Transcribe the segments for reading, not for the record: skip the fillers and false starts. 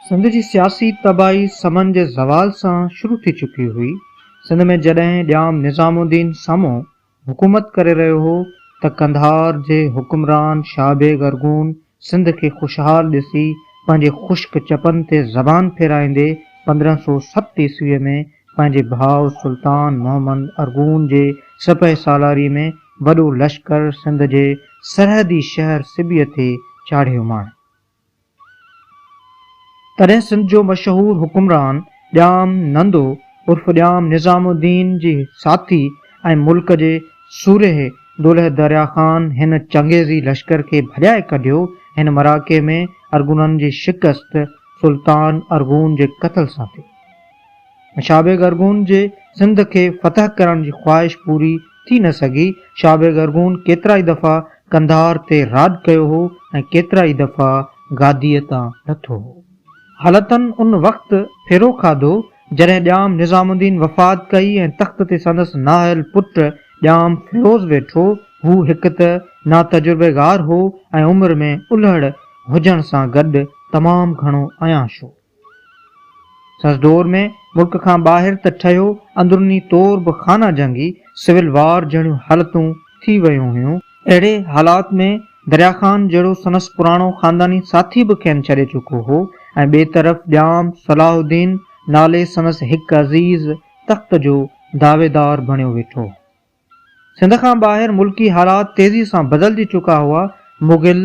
سنڌ جي سياسي تباهي سمن جي زوال سان شروع ٿي چڪي هئي. سنڌ ۾ جڏهن ڄام نظام الدين سمو حڪومت ڪري رهيو هو ته قنڌار جي حڪمران شاهه بيگ ارغون سنڌ کي خوشحال ڏسي پنهنجي خشڪ چپن تي زبان ڦيرائيندي 1507 عيسويء ۾ پنهنجي ڀاء سلطان محمد ارغون جي سپهه سالاري ۾ وڏو لشڪر سنڌ جي سرحدي شهر سبيء تي چاڙهي اماڻيو. تڏهن سنڌ جو مشهور حڪمران ڄام نندو عرف ڄام نظام الدين جي ساٿي ۽ ملڪ جي سورهيه دولهه دريا خان هن چنگيزي لشڪر کي ڀڄائي ڪڍيو. هن مراڪي ۾ ارغونن جي شڪست سلطان ارغون جي قتل سان ٿي. شاهه بيگ ارغون جي سنڌ کي فتح ڪرڻ جي خواهش پوري ٿي نه سگهي. شاهه بيگ ارغون ڪيترائي دفعا قنڌار تي راڄ ڪيو هو ۽ ڪيترائي دفعا گاديء تان لٿو هو. حالتن ان وقت ڦيرو کاڌو، جڏهن ڄام نظام الدين وفات ڪئي ۽ تخت تي سندس نااهل پٽ ڄام فيروز ويٺو. هو هڪ ته ناتجربيگار هو ۽ عمر ۾ الهڙ هجڻ سان گڏ تمام گهڻو عياش هو. سندس دور ۾ ملڪ کان ٻاهر ته ٺهيو، اندروني طور به خانه جنگي، Civil War، جهڙيون حالتون ٿي ويون هيون. اهڙي حالات ۾ دريا خان جهڙو سندس پراڻو خانداني ساٿي به کين ڇڏي چڪو هو ۽ ٻئي طرف ڄام صلاح الدين نالي سندس هڪ عزيز تخت جو دعويدار بڻيو ويٺو هو. سنڌ کان ٻاهر ملڪي حالات تيزي سان بدلجي چڪا هئا. مغل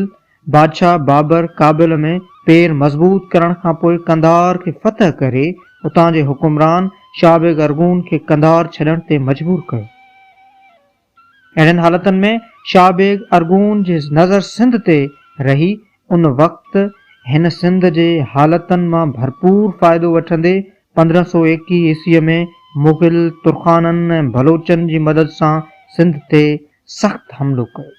بادشاهه بابر ڪابل ۾ پير مضبوط ڪرڻ کان پوء قنڌار کي فتح ڪري اتان جي حڪمران شاهه بيگ ارغون کي قنڌار ڇڏڻ تي مجبور ڪيو. اهڙين حالتن ۾ شاهه بيگ ارغون جي نظر سنڌ تي رهي. ان وقت هن سنڌ جي حالتن مان ڀرپور فائدو وٺندي 1521 عيسويء ۾ مغل، ترخانن ۽ بلوچن جي مدد سان سنڌ تي سخت حملو ڪيو.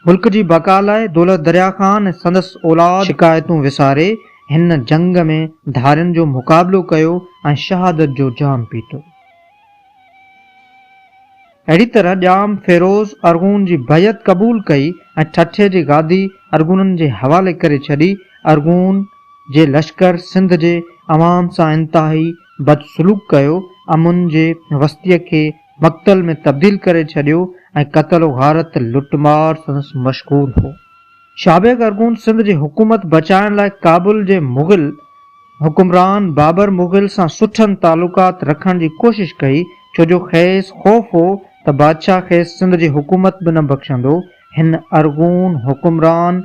ملڪ جي بقا لاء دولت دريا خان ۽ سندس اولاد شڪايتون وساري هن جنگ ۾ ڌارين جو مقابلو ڪيو ۽ شهادت جو جام پيتو. اهڙي طرح ڄام فيروز ارغون جي بيعت قبول ڪئي ۽ ٺٽي جي گادي ارغونن جي حوالي ڪري ڇڏي. ارغون جي لشڪر سنڌ جي عوام سان انتهائي بدسلوڪ ڪيو، امن جي وستيء کي مقتل ۾ تبديل ڪري ڇڏيو ۽ قتل و غارت، لٽ مار سندس مشغول هو. شاهه بيگ ارغون سنڌ جي حڪومت بچائڻ لاء ڪابل جي مغل حڪمران بابر مغل سان سٺن تعلقات رکڻ جي ڪوشش ڪئي، ڇو جو کيس خوف هو ته بادشاهه کيس سنڌ جي حڪومت به نه بخشندو. هن ارغون حڪمران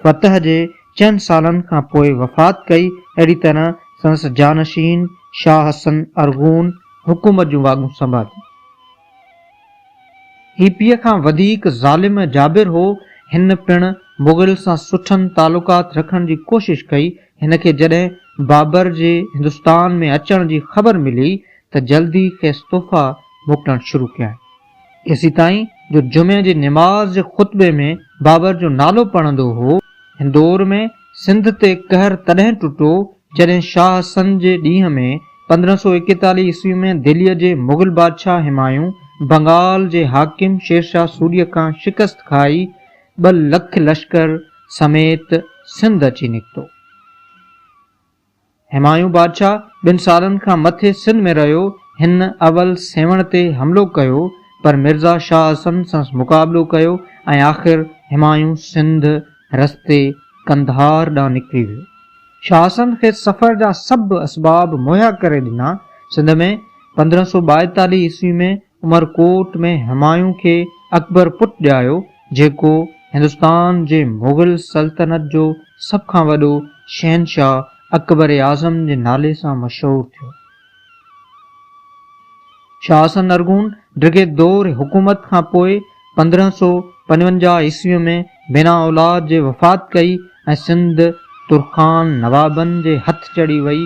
فتح جي چئن سالن کان پوء وفات ڪئي. اهڙي طرح سندس جانشين شاهه حسن ارغون حڪومت جون واڳون سنڀاليون. هي پيء کان وڌيڪ ظالم ۽ جابر هو. هن پڻ مغل سان سٺن تعلقات رکڻ جي ڪوشش ڪئي. هن کي جڏهن بابر جي هندستان ۾ اچڻ جي خبر ملي ته جلدي کيس تحفا موڪلڻ شروع ڪيائين. ايسيتائين جو جمعي جي نماز جي خطبي ۾ بابر جو نالو پڙهندو هو. هن دور ۾ سنڌ تي قهر تڏهن ٽٽو، جڏهن شاهه حسن جي ڏينهن ۾ 1541 عيسوي ۾ دهليء جي مغل بادشاهه همايون بنگال جي حاڪم شيرشاهه سوريء کان شڪست کائي ٻه لک لشڪر سميت سنڌ اچي نڪتو. همايون بادشاهه ٻن سالن کان مٿي سنڌ ۾ رهيو. هن اول سيوهڻ تي حملو ڪيو، پر مرزا شاهه حسن سندس مقابلو ڪيو ۽ آخر همايون سنڌ رستي قنڌار ڏانهن نڪري ويو. شاهه حسن کيس سفر جا سڀ اسباب مهيا ڪري ڏنا. سنڌ ۾ 1542 عيسوي ۾ عمرڪوٽ ۾ همايون کي اڪبر پٽ ڄايو، جيڪو هندستان جي مغل سلطنت جو سڀ کان وڏو شهنشاهه اڪبر اعظم جي نالي سان مشهور ٿيو. شاهه حسن ارغون ڊگهي دور حڪومت کان پوء 1555 عيسويء ۾ بنا اولاد جي وفات ڪئي ۽ سنڌ ترخان نوابن جي هٿ چڙهي وئي.